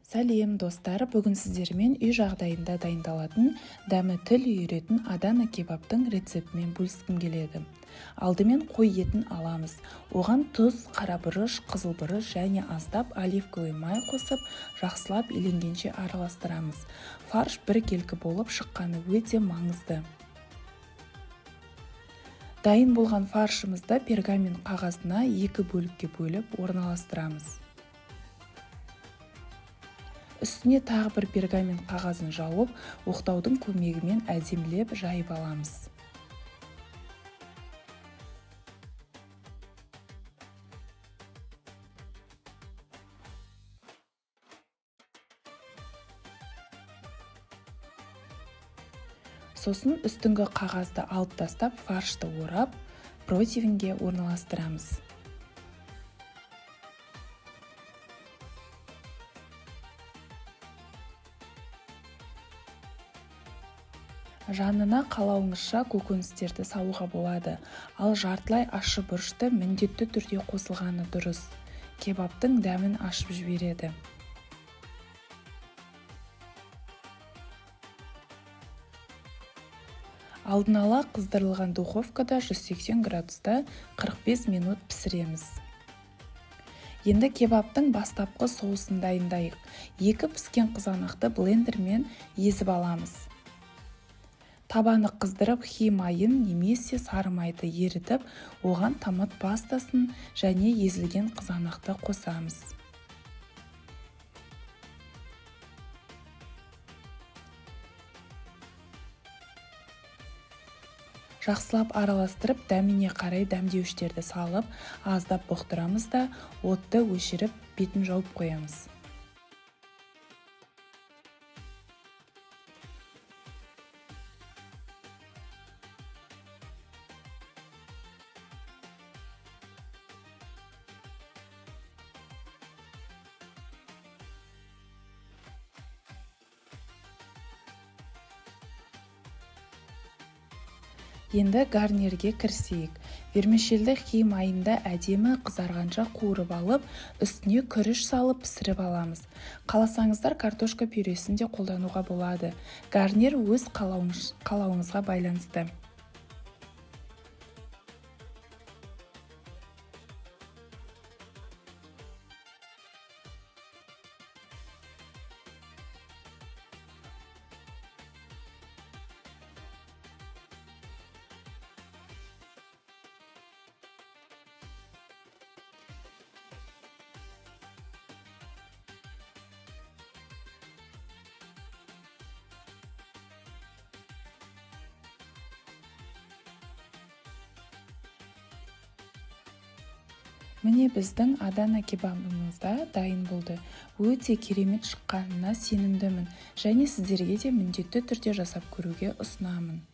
Сәлем, достар! Бүгін сіздермен үй жағдайында дайындалатын, дәмі тіл үйіретін Адана кебабтың рецептімен бөліскім келеді. Алдымен қой етін аламыз. Оған тұз, қара бұрыш, қызыл бұрыш және аздап оливковый май қосып, жақсылап еленгенше араластырамыз. Фарш біркелкі болып шыққаны өте маңызды. Дайын болған фаршымызды пергамент қағазына екі бөлікке бөліп орналастырамыз. Үстіне тағы бір пергамент қағазын жауып, оқтаудың көмегімен әдемілеп жайып аламыз. Сосын үстіңгі қағазды алып тастап, фаршты орап, противенге орналастырамыз. Жанына қалауыңызша көкөністерді салуға болады, ал жартылай ащы бұрышты міндетті түрде қосылғаны дұрыс. Кебабтың дәмін ашып жібереді. Алдын ала қыздырылған духовкада 180 градуста 45 минут пісіреміз. Енді кебабтың бастапқы соусын дайындайық. 2 піскен қызанақты блендермен езіп аламыз. Табаны қыздырып, хи майын немесе сары майды ерітіп, оған томат пастасын және езілген қызанақты қосамыз. Жақсылап араластырып, дәміне қарай дәмдеуіштерді салып, аздап бұқтырамыз да, отты өшіріп, бетін жауып қоямыз. Енді гарнирге кірісейік. Вермишельді хи майында әдемі қызарғанша қуырып алып, үстіне күріш салып пісіріп аламыз. Қаласаңыздар, картошка пюресін де қолдануға болады. Гарнир өз қалауыңызға байланысты. Міне, біздің Адана кебабымыз да дайын болды. Өте керемет шыққанына сенімдімін және сіздерге де міндетті түрде жасап көруге ұсынамын.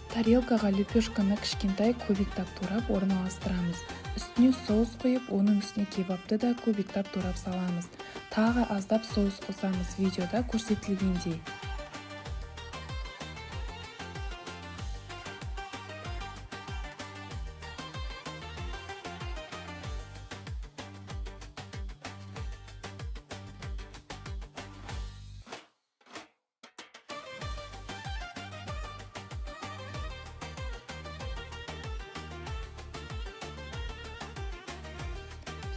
Тарелкаға лепешканы кішкентай кубиктап турап орналастырамыз. Үстіне соус құйып, оның үстіне кебабты да кубиктап турап саламыз. Тағы аздап соус қосамыз, видеода көрсетілгендей.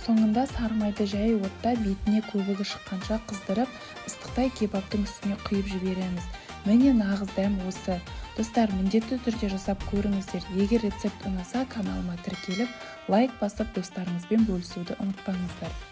Соңында сары майды жай отта бетіне көбігі шыққанша қыздырып, ыстықтай кебабтың үстіне құйып жібереміз. Міне, нағыз дәм осы. Достар, міндетті түрде жасап көріңіздер. Егер рецепт ұнаса, каналыма тіркеліп, лайк басып, достарыңызбен бөлісуді ұмытпаңыздар.